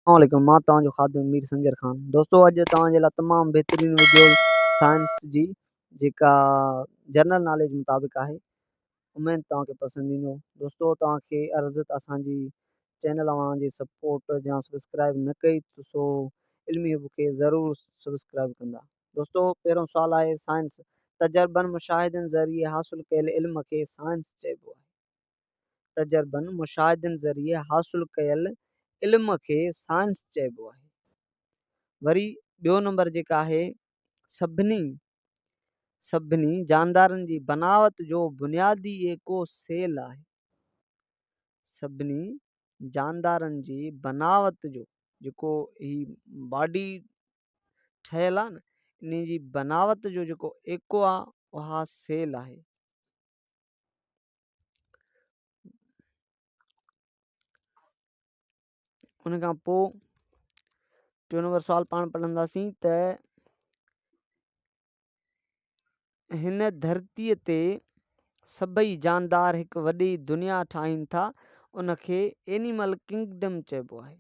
السلام عليڪم مان توهان جو خادم مير سنجر خان دوستو اڄ توهان جي لاء تمام بهترين وڊيو سائنس جي جيڪا جنرل ناليج مطابق آهي اميد توهان کي پسند ايندو دوستو توهان کي عرض ته اسان جي چينل اوهان جي سپورٽ يا سبسڪرائب نه ڪئي ته سو علمي حب کي ضرور سبسڪرائب ڪندا دوستو پهريون سوال آهي سائنس تجربن مشاهدن ذريعي حاصل ڪيل علم کي سائنس چئبو آهي تجربن، مشاهدن ذريعي حاصل ڪيل علم کي سائنس چئبو آهي. وري ٻيو نمبر جيڪا آهي سڀني سڀني جاندارن جي بناوت جو بنيادي ايڪو سيل آهي. سڀني جاندارن جي بناوت جو جيڪو هي باڊي ٺهيل آهي نه انهي جي بناوت جو جيڪو ايڪو آهي اها سيل آهي. ان کان پوء ٽيون نمبر سوال پاڻ پڙهنداسين ته هن ڌرتيء تي سڀئي جاندار هڪ وڏي دنيا ٺاهين ٿا ان کي اينيمل ڪنگڊم چئبو آهي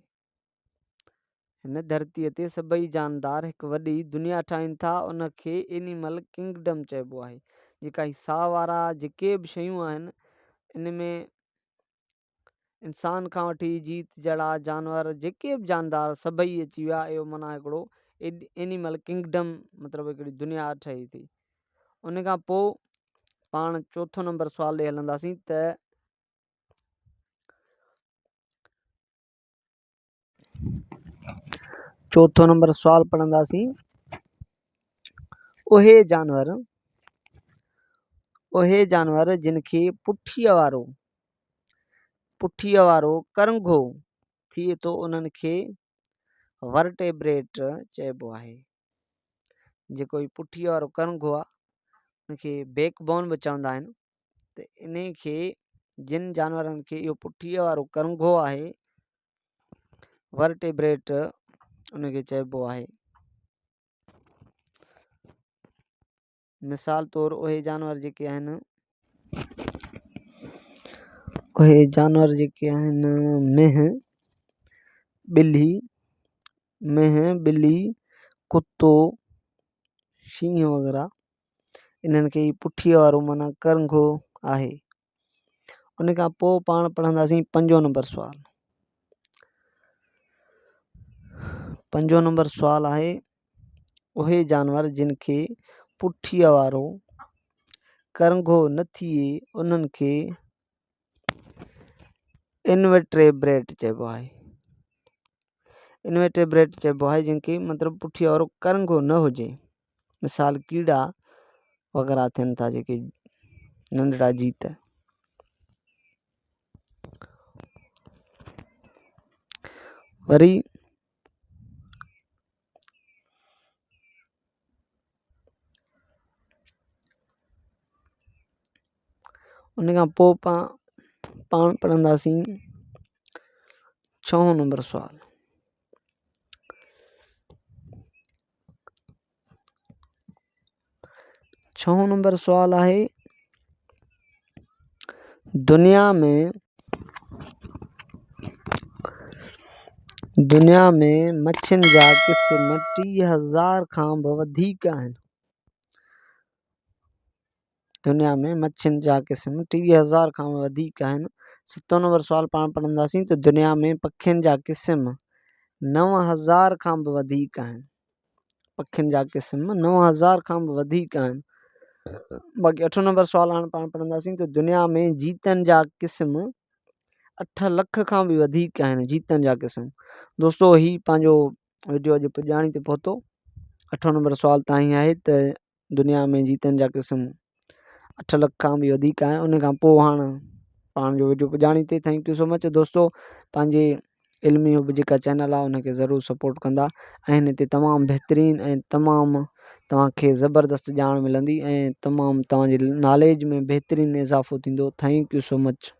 هن ڌرتيء تي سڀئي جاندار هڪ وڏي دنيا ٺاهين ٿا، ان کي اينيمل ڪنگڊم چئبو آهي. جيڪا هي ساهه وارا جيڪي به شيون آهن، ان ۾ انسان کان وٺي جيت جهڙا جانور جيڪي به جاندار سڀئي اچي ويا، اهو معنيٰ هڪڙو اينيمل ڪنگڊم مطلب هڪڙي دنيا ٺهي ٿي. ان کان پوء پاڻ چوٿون نمبر سوال ڏي هلنداسين ته. چوٿون نمبر سوال پڙهنداسين اهي جانور اهي جانور جن کي پٺيء وارو پٺيء وارو ڪرنگهو ٿئي ٿو انهن کي ورٽيبريٽ چئبو آهي جيڪو هي پٺيء وارو ڪرنگهو آهي ان کي بيڪ بون به چوندا آهن ته انهي کي جن جانورن کي اهو پٺيء وارو ڪرنگهو آهي ورٽيبريٽ ان کي چئبو آهي مثال طور اهي جانور جيڪي آهن اهي جانور جيڪي آهن مينهن ٻلي مينهن ٻلي ڪتو شينهن وغيره انهن کي هي پٺيء وارو معنيٰ ڪرنگهو آهي. ان کان پوء پاڻ پڙهنداسين پنجون نمبر سوال. پنجون نمبر سوال آهي اهي جانور جن کي پٺيء وارو ڪرنگهو نه ٿئي انهن کي انورٽيبريٽ چئبو آهي. انورٽيبريٽ چئبو آهي جن کي مطلب پٺيء وارو ڪرنگهو نه هجي. مثال ڪيڙا وغيره ٿين ٿا جيڪي ننڍڙا جيت. وري ان کان پوء پاڻ پڙهنداسين ڇهون نمبر سوال. ڇهون نمبر سوال آهي دنيا ۾ دنيا ۾ مڇين جا قسم 3000 کان به وڌيڪ آهن دنيا ۾ مڇين جا قسم 30,000 کان به وڌيڪ آهن. ستون نمبر سوال پاڻ پڙهنداسين ته دنيا ۾ پکين جا قسم 9,000 کان به وڌيڪ آهن. پکين جا قسم 9,000 کان به وڌيڪ آهن. باقي اٺون نمبر سوال هاڻ پاڻ پڙهنداسين ته دنيا ۾ جيتن جا قسم 8 لک کان به وڌيڪ آهن جيتن جا قسم. دوستو هي پنهنجو وڊيو اڄ پڄاڻي تي پهتو. اٺون نمبر سوال تائين آهي ته دنيا ۾ جيتن جا قسم 8 لک کان به وڌيڪ آهن ان کان پوء هاڻ پاڻ جو وڊيو پڄاڻي تي thank you so مچ دوستو پنهنجي علمي حب جيڪا چينل آهي ان کي ضرور سپورٽ ڪندا ۽ هن تي تمام بهترين ۽ تمام توهان کي زبردست ڄاڻ ملندي ۽ تمام توهان جي ناليج ۾ بهترين اضافو ٿيندو thank you so much.